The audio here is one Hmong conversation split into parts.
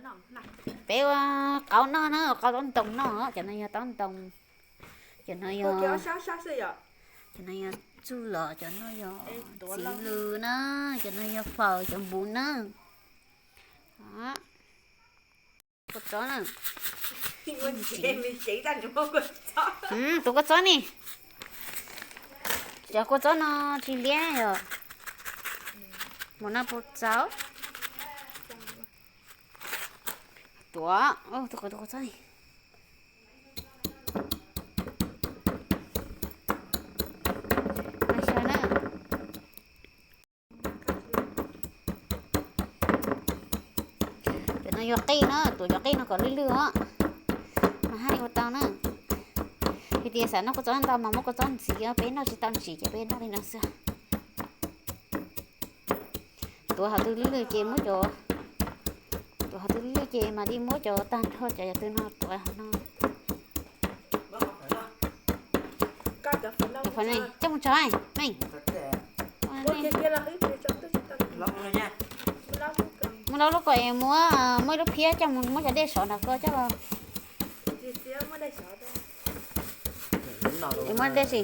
Peb ua qaub noj na, qaub taub ntoo noj, cov no yog taub ntoo, cov no yog, cov no yog txuj lom, cov no yog txiv lws na, cov no yog faws, cov npuv na. Kua txob na. Tus kua txob ni, cov kua txob no tsis liab yom. Mus no puas txaus? Tuav, tus kua txob ni. Xyov na. Cov no yog qij na, tuav cov qij no kom lwj lwj os, mas haj li ua tau na. Vim tias xav noj kua txob ntau mas muab kua txob ntxiv, peb noj tsis tau ntsim ces peb noj li no xwb. Tuav qhov twg lwj lwj ces muab cov, tuav qhov twg lwj lwj ces mam li muab cov tag nrho cov yam twg no tuav no. Coj mus tso meej. Muab laub lub ko es muab, muab ib lub phiab coj mus muab cov dej sov nram ko coj los. Muab dej si,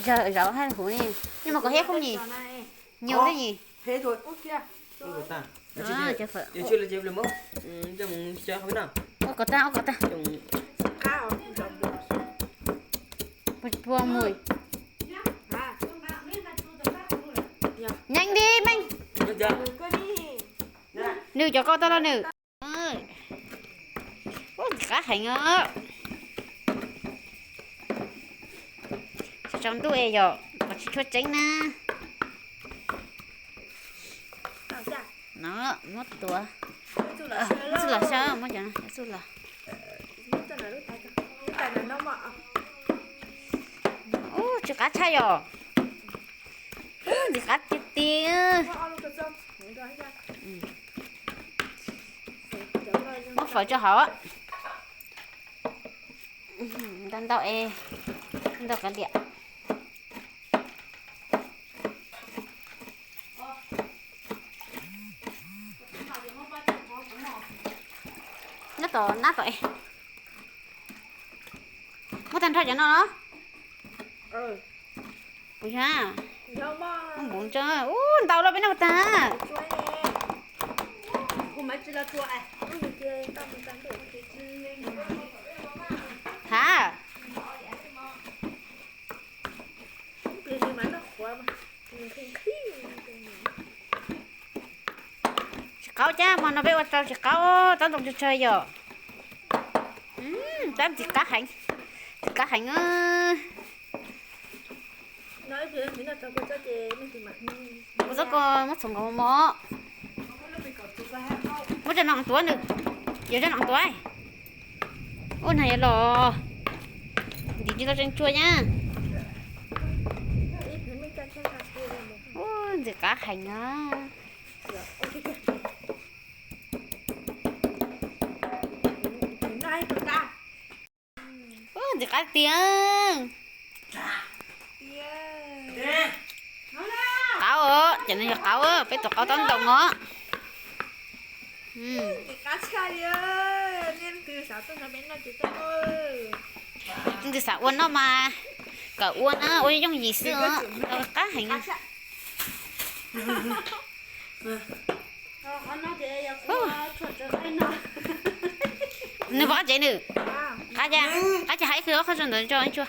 zauv haj huv ne, nej mas kom hiab kub nyim, nyuj thiab nyim. Ua kom tag, ua kom tag. Pua mus. Nyeej li meej. Nws cov ko tau los nws. Ub, ntxim qab heev os. Tsaus ntuj es yom, qhov tsis tshua tseeb na. No, muab tuav, muab txuj lom xyaw, muab cov txuj lom. Ub, tsis qab tshaj yom. Ub, ntxim qab tiag tiag. Muab fawm tso hauv. Ntau ntau es, ntau kav liam. Nyob tom nab tom es. Muab tag nrho cov no los? Puas yog? Npuv ntso, ub, ntau lawm peb noj puas tag? Hav, tsis qaub cab, hmo no peb ua rau tsis qaub, taub ntoo tsawg tsawg yom. Tab ntxim qab heev, ntxim qab heev. Kua txob ko muab txhoov nkaus mos. Muab cov no tuav nws, yuav cov no tuav. Ub, nag yuav los, ntim tsis tau tseem tsua na. Ub, ntxim qab heev na. Ub, ntxim qab tiag. Qaub os, cov no yog qaub, peb tuav qaub taub ntoo os. Leej twg xav ua noj mas kawm ua na, ua yooj yim xwb os, qab heev. Nws pom qab tsev nws, qab cas, qab cas hais ib qho qhov tso ntawd tso tsua.